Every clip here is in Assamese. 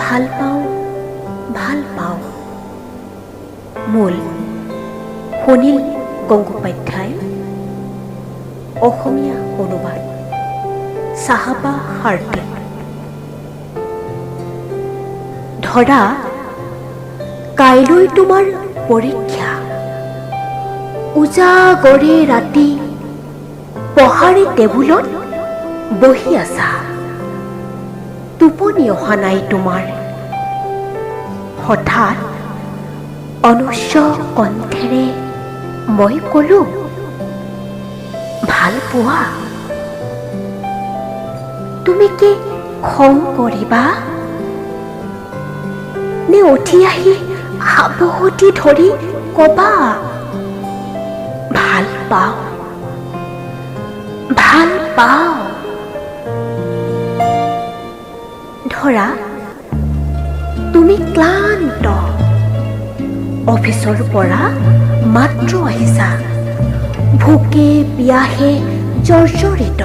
ভাল পাওঁ, ভাল পাওঁ। মূল সুনীল গংগোপাধ্যায়। অসমীয়া অনুবাদ চাহাবা হাৰ্দিক। ধৰা কাইলৈ তোমাৰ পৰীক্ষা। উজাগৰে ৰাতি পঢ়াৰে টেবুলত বহি আছা। টোপনি অহা নাই তোমাৰ। হঠাৎ অনুচ্চ কণ্ঠেৰে মই কলো, ভাল পোৱা? তুমি কি খং কৰিবা নে উঠি আহি সাৱটি ধৰি কবা, ভাল পাওঁ, ভাল পাওঁ? ধৰা তুমি ক্লান্ত, অফিচৰ পৰা মাত্ৰ আহিছা, ভোকে পিয়াহে জৰ্জৰিত।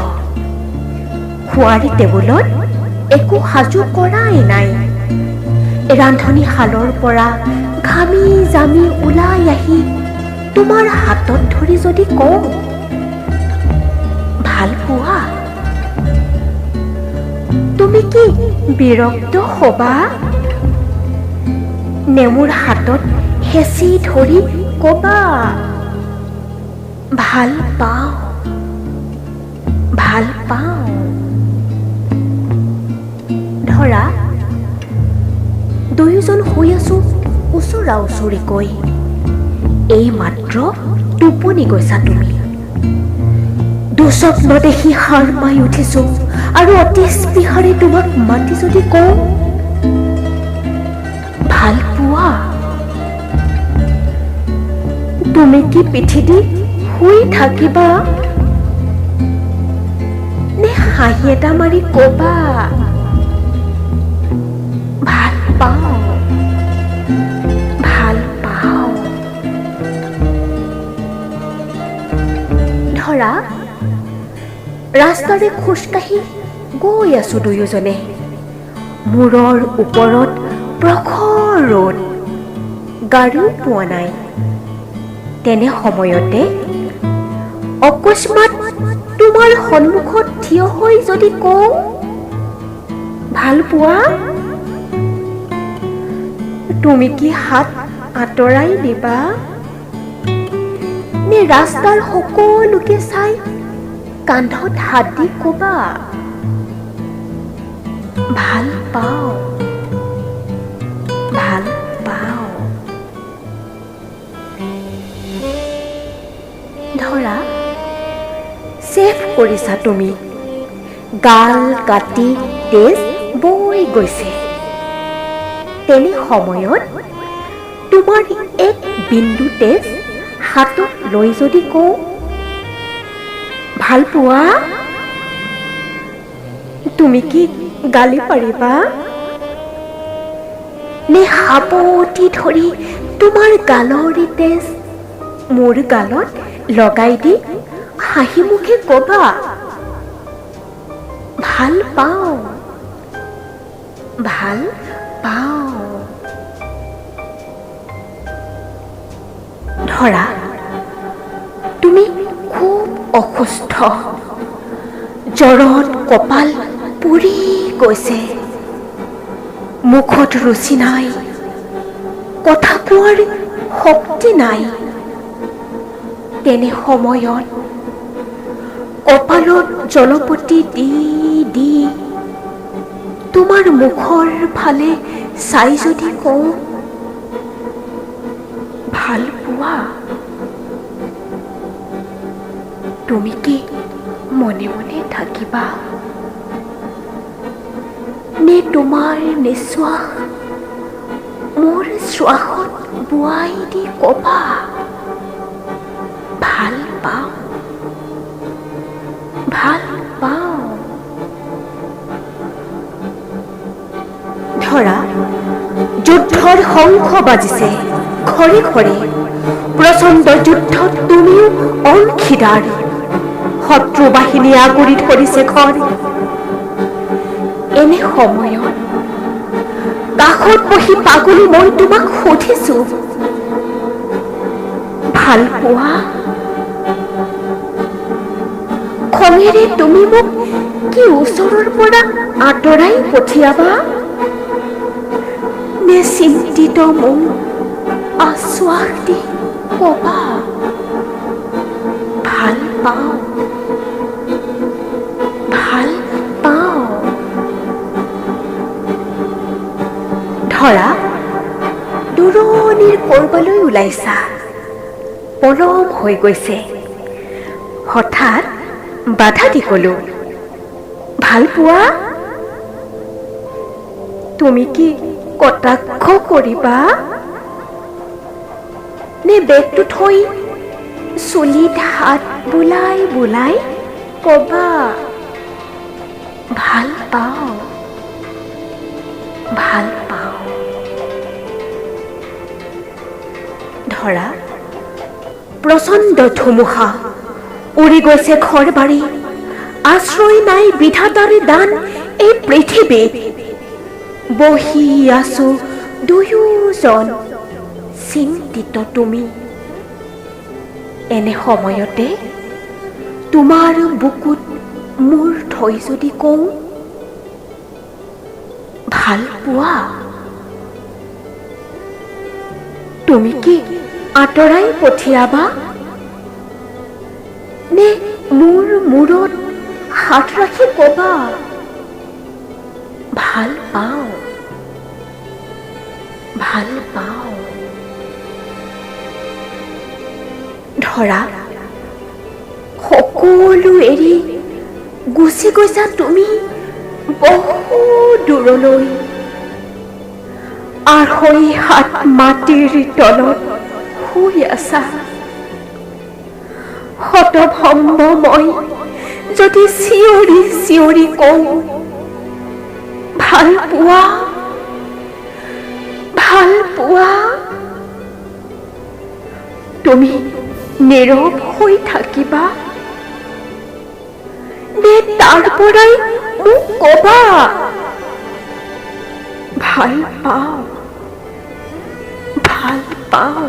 খোৱাৰ টেবুলত একো সাজু কৰাই নাই। ৰান্ধনীশালৰ পৰা ঘামি জামি ওলাই আহি তোমাৰ হাতত ধৰি যদি কওঁ, ভাল পোৱা? তুমি কি বিৰক্ত হবা নে মোৰ হাতত হেঁচি ধৰি কবা, ভাল পাওঁ, ভাল পাওঁ? ধৰা দুয়োজন শুই আছো ওচৰা ওচৰিকৈ। এই মাত্ৰ টোপনি গৈছা তুমি। দুস্বপ্ন দেখি সাৰ পাই উঠিছো আৰু অতি স্পৃহাৰে তোমাক মাতি যদি কওঁ, ভাল পোৱা? তুমি কি পিঠি দি শুই থাকিবা নে হাঁহি এটা মাৰি কবা, ভাল পাওঁ, ভাল পাওঁ? ধৰা ৰাস্তাৰে খোজকাঢ়ি গৈ আছো দুয়োজনে। মূৰৰ ওপৰত প্ৰখৰ ৰ'দ, গাড়ীও পোৱা নাই। তেনে সময়তে অকস্মাত তোমাৰ সন্মুখত থিয় হৈ যদি কওঁ, ভাল পোৱা? তুমি কি হাত আঁতৰাই দিবা নে ৰাস্তাৰ সকলোকে চাই কান্ধত হাত দি কবা, ভাল পাওঁ, ভাল পাওঁ? ধৰা চেভ কৰিছা তুমি, গাল কাটি তেজ বৈ গৈছে। তেনে সময়ত তোমাৰ এক বিন্দু তেজ হাতত লৈ যদি কওঁ, ভাল পোৱা? তুমি কি গালি পাৰিবা নে সাৱটি ধৰি তোমাৰ গালৰ তেজ মোৰ গালত লগাই দি হাঁহি মুখে কবা, ভাল পাওঁ, ভাল পাওঁ? ধৰা তুমি খুব অসুস্থ, জ্বৰত কপাল পুৰি গৈছে, মুখত ৰুচি নাই, কথা কোৱাৰ শক্তি নাই। তেনে সময়ত কপালত জলপতি দি দি তোমাৰ মুখৰ ফালে চাই যদি কওঁ, ভাল পোৱা? তুমি কি মনে মনে থাকিবা নে তোমাৰ নিশ্বাস মোৰ শ্বাসত বোৱাই দি কবা, ভাল পাওঁ, ভাল পাওঁ? ধৰা যুদ্ধৰ শংখ বাজিছে ঘৰে ঘৰে। প্ৰচণ্ড যুদ্ধত তুমিও অংশীদাৰ। শত্ৰু বাহিনী আগুৰি ধৰিছে ঘৰ। এনে সময়ত কাষত বহি পাগলী মই তোমাক সুধিছো, ভাল পোৱা? খঙেৰে তুমি মোক কি ওচৰৰ পৰা আঁতৰাই পঠিয়াবা, নে চিন্তিত মোক আশ্বাস দি কবা ভাল পাওঁ, ভাল পাওঁ? ধৰা দূৰণিৰ ক'ৰবালৈ ওলাইছা, পলম হৈ গৈছে, হঠাৎ বাধা দি কলো ভাল পোৱা? তুমি কি কটাক্ষ কৰিবা, নে বেগটো থৈ চুলিত হাত বুলাই বুলাই কবা ভাল পাওঁ, ভাল পাওঁ? ধৰা প্ৰচণ্ড ধুমুহা, উৰি গৈছে ঘৰ বাৰী, আশ্ৰয় নাই বিধাতাৰ দান এই পৃথিৱীত, বহি আছো দুয়োজন চিন্তিত তুমি। এনে সময়তে তোমাৰ বুকুত মূৰ থৈ যদি কওঁ ভাল পোৱা, তুমি কি আঁতৰাই পঠিয়াবা, নে মোৰ মূৰত হাত ৰাখি কবা ভাল পাওঁ, ভাল পাওঁ? ধৰা সকলো এৰি গুচি গৈছা তুমি বহু দূৰলৈ, 2.5 হাত মাটিৰ তলত শুই আছা। হতভম্ব মই যদি চিঞৰি চিঞৰি কওঁ ভাল পোৱা, ভাল পোৱা, তুমি নীৰৱ হৈ থাকিবা, নে তাৰ পৰাই মোক কবা ভাল পাওঁ, ভাল পাওঁ,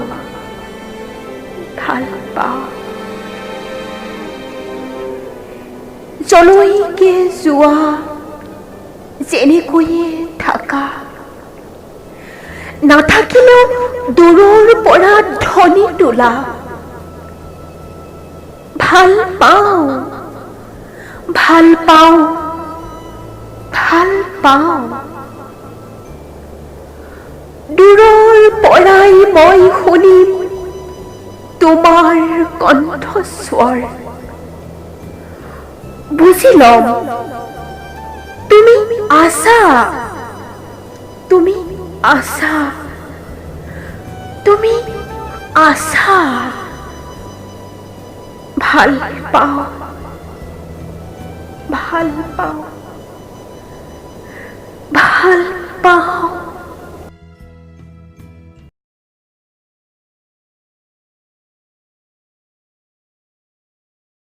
ভাল পাওঁ? যলৈকে যোৱা, যেনেকৈয়ে থাকা, নাথাকিলেও দূৰৰ পৰা ধ্বনি তোলা ভাল পাওঁ, ভাল পাওঁ, ভাল পাওঁ। দূৰৰ পৰাই মই শুনিম তোমাৰ কণ্ঠস্বৰ, বুজি ল'ম তুমি আছা, তুমি আছা, তুমি আছা। ভাল পাওঁ, ভাল পাওঁ।